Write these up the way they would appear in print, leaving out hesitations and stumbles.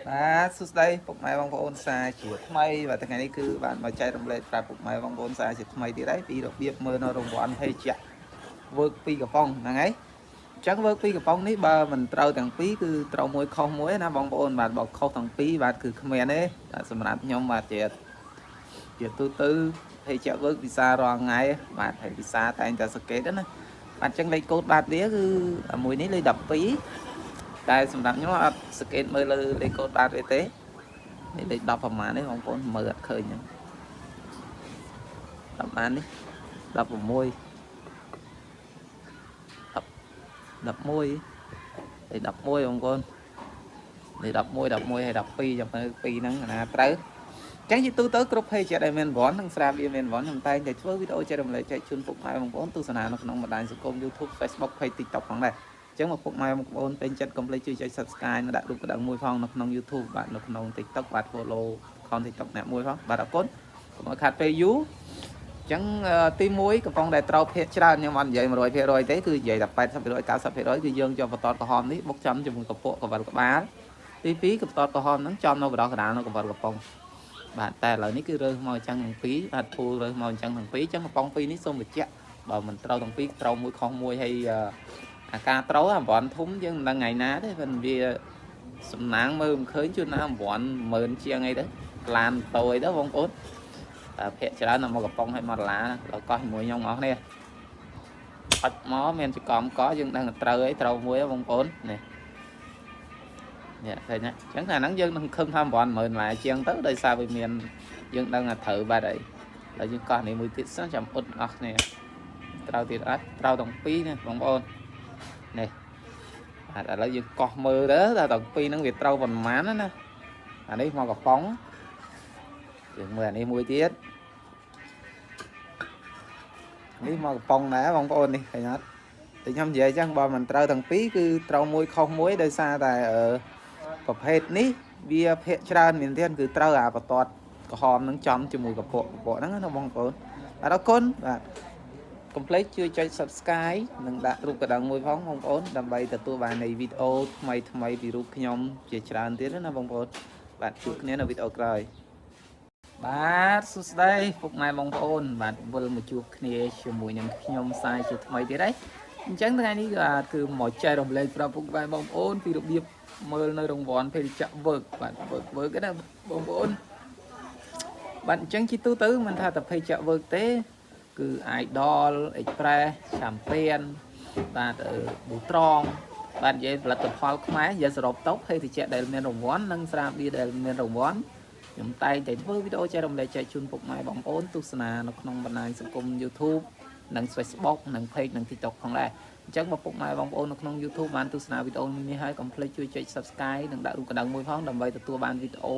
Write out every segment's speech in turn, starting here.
បាទសួស្តីពុកម៉ែបងប្អូនសាជាថ្មីបាទថ្ងៃនេះគឺបានមកចែករំលែកប្រាប់ពុកម៉ែបងប្អូនសាជាថ្មីទៀតហើយពីរបៀបមើលនៅរង្វាន់ភេសជ្ជៈវើកពីរកំប៉ុងហ្នឹងហើយអញ្ចឹងវើកពីរកំប៉ុងនេះបើមិនត្រូវទាំងពីរគឺត្រូវមួយខុសមួយណាបងប្អូនបាទបើខុសទាំងពីរបាទគឺគ្មានទេបាទសម្រាប់ខ្ញុំបាទជាជាទូទៅភេសជ្ជៈវើកពិសារាល់ថ្ងៃបាទហើយពិសាតែងតែសង្កេតណាបាទអញ្ចឹងលេខកូដបាទវាគឺមួយនេះលេខ12តែសម្រាប់ខ្ញុំអត់សង្កេតមើលលើលេខកូដបាទវាទេនេះលេខ10ប្រហែលនេះបងប្អូនមើលអត់ឃើញហ្នឹង10បាននេះ16 10 11លេខ11បងប្អូនលេខ11 11ហើយ12ចាំមើលពីរហ្នឹងណាត្រូវចឹងជាទូទៅគ្រប់ភេសជ្ជៈដែលមានវ័ននិងស្រាបៀរមានវ័នខ្ញុំតែងតែធ្វើវីដេអូចែករំលែកចែកជូនពុកម៉ែបងប្អូនទស្សនានៅក្នុងបណ្ដាញសង្គម YouTube Facebook Page TikTok ផងដែរចឹងមកពុកម៉ែបងប្អូនពេញចិត្តកុំភ្លេចជួយចុច Subscribe និងដាក់រូបកណ្ដឹងមួយផងនៅក្នុង YouTube បាទនៅក្នុង TikTok បាទ Follow account TikTok អ្នកមួយផងបាទអរគុណកុំឲ្យខាត់ពេលយូរចឹងទី1កំពុងតែត្រូវភាគច្រើនខ្ញុំអត់និយាយ100%ទេគឺនិយាយតែ80% 90%គឺយើងយកបន្ទាត់ក្រហមនេះបុកចំជាមួយកពក់កវលក្បាលទី2កបន្ទាត់ក្រហមហ្នឹងចំនៅបដោះកណ្ដាលនៅកវលកំប៉ុងបាទតែឥឡូវនេះគឺរើសមកអញ្ចឹងទាំងពីរបាទពូលរើសមកអញ្ចឹងទាំងពីរអញ្ចឹងកំប៉ុងពីរនេះសូមបញ្ជាក់បើមិនត្រូវទាំងពីរត្រូវមួយខុសមួយហើយអាការត្រូវអារង្វាន់ធំយើងមិនដឹងថ្ងៃណាទេប៉ុន្តែវាសំណាងមើលមិនឃើញជួនណារង្វាន់10000ជាងអីទៅឡានតូអីទៅបងប្អូនតែភាកច្រើនមកកំប៉ុងឲ្យ1ដុល្លារដល់កោះជាមួយខ្ញុំអស់គ្នាអត់មកមានចកំកយើងដឹងត្រូវអីត្រូវមួយបងប្អូននេះនេះឃើញណាអញ្ចឹងអាហ្នឹងយើងនឹងខឹងថារង្វាន់10000ដុល្លារជាងទៅដោយសារវាមានយើងដឹងថាត្រូវបាត់អីហើយយើងកោះនេះមួយទៀតសិនចាំអ៊ុតអស់គ្នាត្រូវទៀតអត់ត្រូវទាំងពីរណាបងប្អូននេះបាទឥឡូវយើងកោះមើលទៅថាទាំងពីរហ្នឹងវាត្រូវប៉ុន្មានណាអានេះមកកំប៉ុងយើងមើលអានេះមួយទៀតនេះមកកំប៉ុងដែរបងប្អូននេះឃើញអត់តែខ្ញុំនិយាយអញ្ចឹងបើមិនត្រូវទាំងពីរគឺត្រូវមួយខុសមួយដោយសារតែអឺប្រភេទនេះវាភាកច្រើនមែនទែនគឺត្រូវអាបន្ទាត់ក្រហមនឹងចំជាមួយកពក់កពក់ហ្នឹងណាបងប្អូនបាទអរគុណបាទកុំភ្លេចជួយចុច Subscribe និងដាក់រូបកណ្ដឹងមួយផងបងប្អូនដើម្បីទទួលបាននៃវីដេអូថ្មីថ្មីពីរូបខ្ញុំជាច្រើនទៀតណាបងប្អូនបាទជួបគ្នានៅវីដេអូក្រោយបាទសួស្តីពុកម៉ែបងប្អូនបាទវិលមកជួបគ្នាជាមួយនឹងខ្ញុំសាយជាថ្មីទៀតហើយអញ្ចឹងថ្ងៃនេះបាទគឺមកចែករំលែកប្រាប់ពុកម៉ែបងប្អូនពីរបៀបមើលនៅរង្វាន់ភេសជ្ជៈវើកបាទវើកវើកណាបងប្អូនបាទអញ្ចឹងជាទូទៅមិនថាតែភេសជ្ជៈវើកទេគឺ Idol Express Champion បាទប៊ូត្រងបាទនិយាយផលិតផលខ្មែរនិយាយសរុបទៅភេសជ្ជៈដែលមានរង្វាន់និងស្រាបៀរដែលមានរង្វាន់ខ្ញុំតែងតែធ្វើវីដេអូចែករំលែកចែកជូនពុកម៉ែបងប្អូនទស្សនានៅក្នុងបណ្ដាញសង្គម YouTube និង Facebook និង Page និង TikTok ផងដែរអញ្ចឹងបើពុកម៉ែបងប្អូននៅក្នុង YouTube បានទស្សនាវីដេអូនេះហើយកុំភ្លេចជួយចុច Subscribe និងដាក់រូបកណ្ដឹងមួយផងដើម្បីទទួលបានវីដេអូ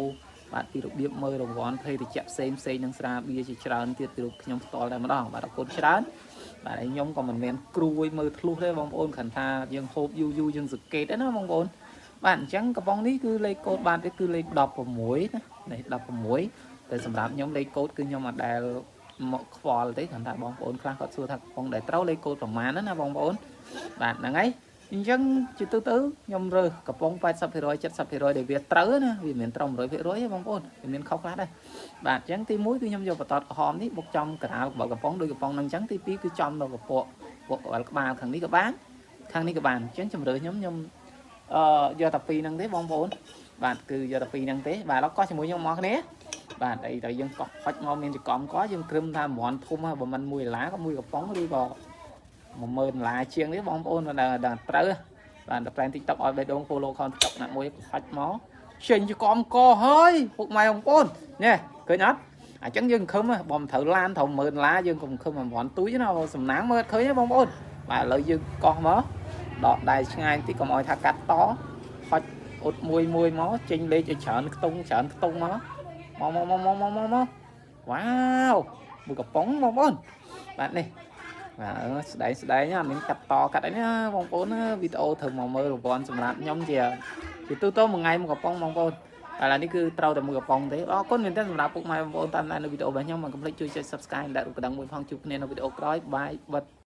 បាទពីរបៀបមើលរង្វាន់ភេសជ្ជៈផ្សេងផ្សេងនិងស្រាបៀរជាច្រើនទៀតពីរូបខ្ញុំផ្ទាល់តែម្ដងបាទអរគុណច្រើនបាទហើយខ្ញុំក៏មិនមែនគ្រួយមើលធ្លុះទេបងប្អូនគ្រាន់ថាយើងហូបយូរយូរយើងសង្កេតទេណាបងប្អូនបាទអញ្ចឹងកំប៉ុងនេះគឺលេខកូដបាទវាគឺលេខ16ណានេះ16តែសម្រាប់ខ្ញុំលេខកូដគឺខ្ញុំអត់ដែលមកខ្វល់ទេគ្រាន់តែបងប្អូនខ្លះគាត់សួរថាកំប៉ុងដែលត្រូវលេខកូដប្រមាណណាបងប្អូនបាទហ្នឹងហើយអញ្ចឹងជាទូទៅខ្ញុំរើសកំប៉ុង80% 70%ដែលវាត្រូវណាវាមិនមែនត្រឹម100%ទេបងប្អូនវាមានខុសខ្លះដែរបាទអញ្ចឹងទី1គឺខ្ញុំយកបន្ទាត់ក្រហមនេះបុកចំកណ្ដាលកំប៉ុងដូចកំប៉ុងហ្នឹងអញ្ចឹងទី2គឺចំនៅកពក់ពក់ក្បាលខាងនេះក៏បានខាងនេះក៏បានអញ្ចឹងជំរឿខ្ញុំខ្ញុំអឺយកតែពីរហ្នឹងទេបងប្អូនបាទគឺយកតែពីរហ្នឹងទេបាទដល់កោះជាមួយខ្ញុំមកគ្នាបាទអីតែយើងកោះហុចមកមានចកំកយើងក្រឹមថារន់ធំបើមិន1ដុល្លារក៏មួយកំប៉ុងឬក៏10000ដុល្លារជាងនេះបងប្អូនដល់ត្រូវបាទដល់ប្រែន TikTok ឲ្យបេះដូង follow account TikTok ណាមួយហុចមកចេញចកំកហើយពុកម៉ែបងប្អូននេះឃើញអត់អញ្ចឹងយើងខឹមបើមិនត្រូវឡានត្រូវ10000ដុល្លារយើងកុំខឹមរន់ទូចណាសំណាងមើលឃើញទេបងប្អូនបាទឥឡូវយើងកោះមកដកដៃឆ្ងាយតិចកុំឲ្យថាកាត់តហុចអ៊ុតមួយមួយមកចេញលេខឲ្យច្រើនខ្ទង់ច្រើនខ្ទង់មកមកមកមកមកមកមកវ៉ាវមួយកំប៉ុងបងប្អូនបាទនេះបាទស្ដែងស្ដែងអត់មានកាត់តកាត់អីណាបងប្អូនណាវីដេអូត្រូវមកមើលរង្វាន់សម្រាប់ខ្ញុំជាជាទូទៅមួយថ្ងៃមួយកំប៉ុងបងប្អូនឥឡូវនេះគឺត្រូវតែមួយកំប៉ុងទេអរគុណមែនទែនសម្រាប់ពុកម៉ែបងប្អូនតាមដាននៅវីដេអូរបស់ខ្ញុំកុំភ្លេចជួយចុច Subscribe និងដាក់រូបកណ្ដឹងមួយផងជួបគ្នានៅវីដេអូក្រោយបាយបិទ។